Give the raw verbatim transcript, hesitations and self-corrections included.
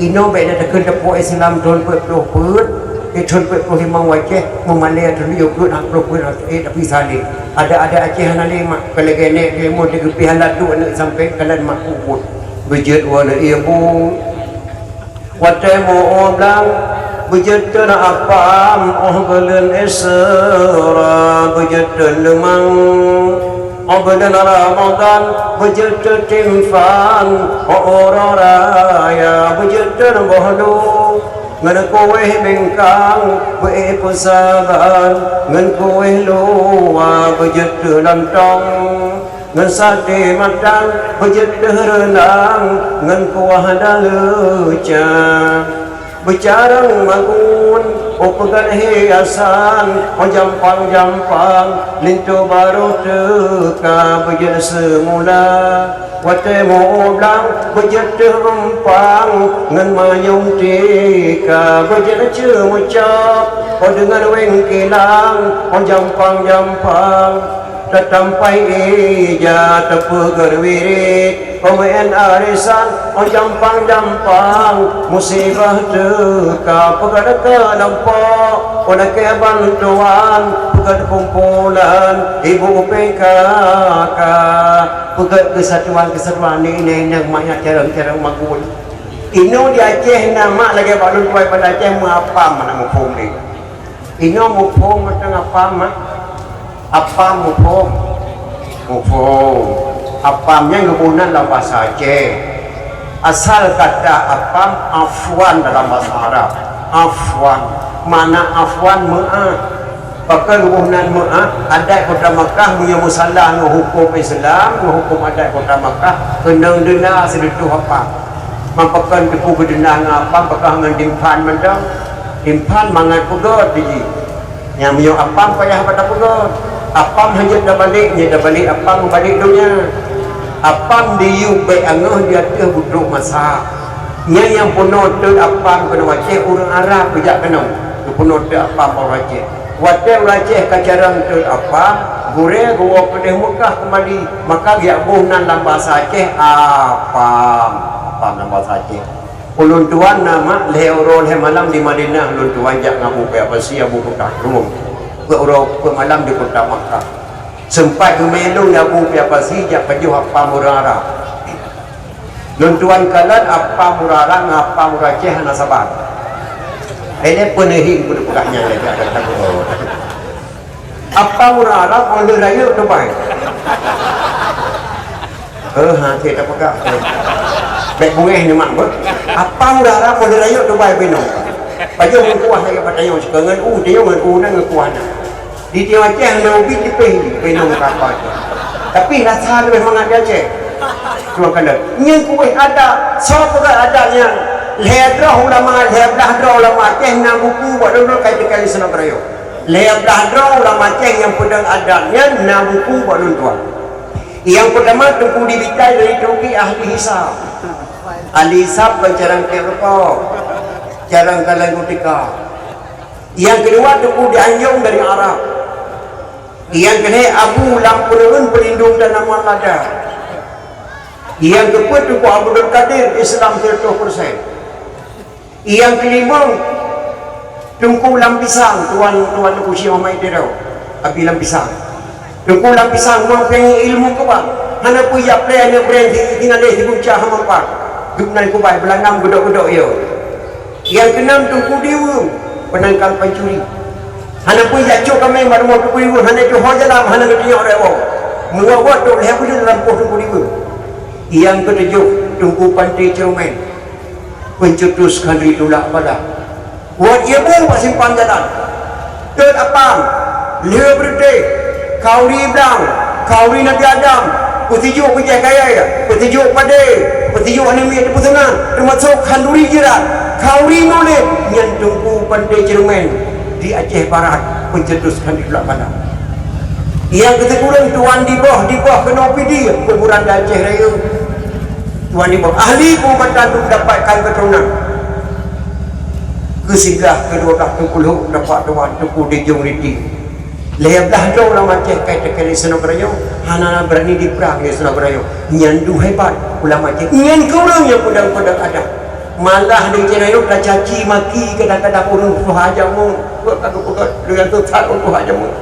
Inoe bèk na takheun teupeu Islam thôn peuet ploh peuet, eh, thôn peuet ploh limong u Aceh, meumalèe thôn tujoh ploh, nam ploh peuet, eh, tapi saleh. Adak-adak Aceh hana lé mak, keu lagèe nèk lé mon teugeupih alat duek aneuk sampéng, kalon mak peubuet. Beujeuet woe lé ibu. Watèe meu-ueng blang, beujeuet teun apam, óh buleuen Isra, beujeuet teun leumang. Óh buleuen Ramadhan, beujeuet teun timphan, óh uroe raya, beujeuet teun boh lu, ngon kuéh bingkang, beu-ék peusaban, ngon kuéh luwa, beujeuet teun lontong, ngon saté matang, beujeuet teun reunang, ngon kuah daleuca. Beucarang magun, óh peugöt hiasan, óh jampang-jampang, linto barô teuka beujeuet seumula. Watèe meu-ueng blang, beujeuet teuh eumpang, ngon manyum tika beujeuet ceumeucok, óh deungon wéng kilang, óh jampang-jampang. Teutampai ija teupeugöt wirit, peumaén arisan, óh jampang-jampang, musibah teuka peugöt keu lampôk, óh lakèe bantuan, peugöt kumpulan, ibu P K K, peugöt keusatuan-keusatuan, ni inong-inong manyak carông-carông magun. Inoe di Aceh na mak lagèe bak lôn tuan Banda Aceh meuapam hana muphom lé. Inoe muphom mantong apam, mak? Apam muphom? Muphom. Apam nyan geuboh nan lam basa Aceh. Asal kata apam, afwan dalam basa Arab. Afwan. Makna afwan meu'ah. Pakon geuboh nan meu'ah, adat kota Makkah meunyoe meusalah ngon huköm Islam, ngon huköm adat kota Makkah, keunong deunda sireutôh apam. Man pakon teupeu geudeunda ngon apam, pakon ngon timphan mantong? Timphan mangat peugöt jih. Nyang meunyoe apam payah bak tapeugöt. Apam hanjeuet tabalek, nyoe tabalek apam meubalek donya. Apam diyueb bèk angoh di ateueh butrok masak. Nyan nyang peunoh teut apam keunoe Aceh ureueng Arab geujak keunoe. Geupeunoh teut apam bak ureueng Aceh. Watèe ureueng Aceh ka carông teut apam, gurèe geuwoe keudeh Meukah keumali, maka geujak boh nan lam basa Aceh apam. Apam lam basa Aceh. Ulôn tuan na mak lhèe uroe lhèe malam di Madinah, ulôn tuan jak ngon Abu Piyabasi, Abu Kutah Krueng. Peuet uroe peuet malam di kota Makkah. Seumpat geumè lôn Abu Piyabasi jak pajoh apam ureueng Arab. Lôn tuan kalon apam ureueng Arab ngon apam ureueng Aceh hana saban. Hai lé peuneuhi kudu peugah nyan lé, jak kata guru. Apam ureueng Arab óh lheueh rayeuk tubai. Eh, ha, cit tapeugah. Bèk beungèh nyoe mak beuh. Apam ureueng Arab óh lheueh rayeuk tubai beunoe. Pajoh ngon kuah lagèe bak tanyoe, sikeue ngon u, tanyoe ngon u nan ngon kuah nan. Di tiep Aceh hana ubit tipéh jih, beunoe kapal tu. Tapi rasa leubeh mangat di Aceh. Cuba kalon. Nyan kuéh adat, soe peugah adat nyan? Lhèe droe ulama, lhèe blah droe ulama Aceh na buku bak lôn ka iteuka lé Snouck Hurgronje. Lhèe blah droe ulama Aceh nyang peudong adat nyan na buku bak lôn tuan. Nyang peutama Teungku Dibitai dari Turki, ahli hisab. Ahli hisab kon carông tiep rukok, carông kalon kutika. Nyang keudua Teungku Dianjong dari Arab. Nyang keulhèe Abu lam peunureun peulindong tanaman lada. Nyang keupeuet Teungku Abdul Kadir, Islam siratoh persen. Nyang keulimong Teungku Lam Pisang, tuan, tuan Teungku Syekh Muhammad Idris, Abi Lam Pisang. Teungku Lam Pisang meupeunyang ilmu keubah. Hana peue jak plè aneuk breng di, di naleh di gunca hana manfaat. Geup nan kubai beulanam geudok-geudok yo. Nyang keunam Teungku Diweueng, penangkal pancuri. Hana peue jak cok kaméng bak rumoh Teungku Diweueng, hana jeuet ho jalan, hana geutunyok rèk woe. Meuwot-wot trok lhèe buleuen lam poh Teungku Diweueng. Nyang keutujoh Teungku Panté Ceureumen, pencetus khanduri tulak bala. Wot ie bu bak simpang jalan. Teut apam, lheueh beureuté, khanduri blang, khanduri Nabi Adam, peusijuek bijèh kayèe, peusijuek padé, peusijuek aneuk miet teupeuseunang, teumasok khanduri jirat, khanduri mulod, nyan Teungku Panté Ceureumen di Aceh Barat, pencetus khanduri tulak bala. Nyang keusikureueng Tuan Diboh, Diboh keunoe Pidie, kuburan di Aceh Rayeuk. Tuan Diboh, ahli pengobatan untuk mendapatkan keturunan. Keusigaih keudua blah Teungku Lhok, dapat Tuan Teungku Dijong Riti. Lhèe blah droe ulama Aceh ka iteuka lé Snouck Hurgronje, hana beurani diprang lé Snouck Hurgronje. Nyan dum hebat ulama Aceh. Nyan keuh ureueng nyang peudong-peudong adat. Malah di Cina yôh tacaci maki kadang-kadang ureuëng tuha jameun. Buet ka geupeugah lagée tu that ureuëng tuha jameun.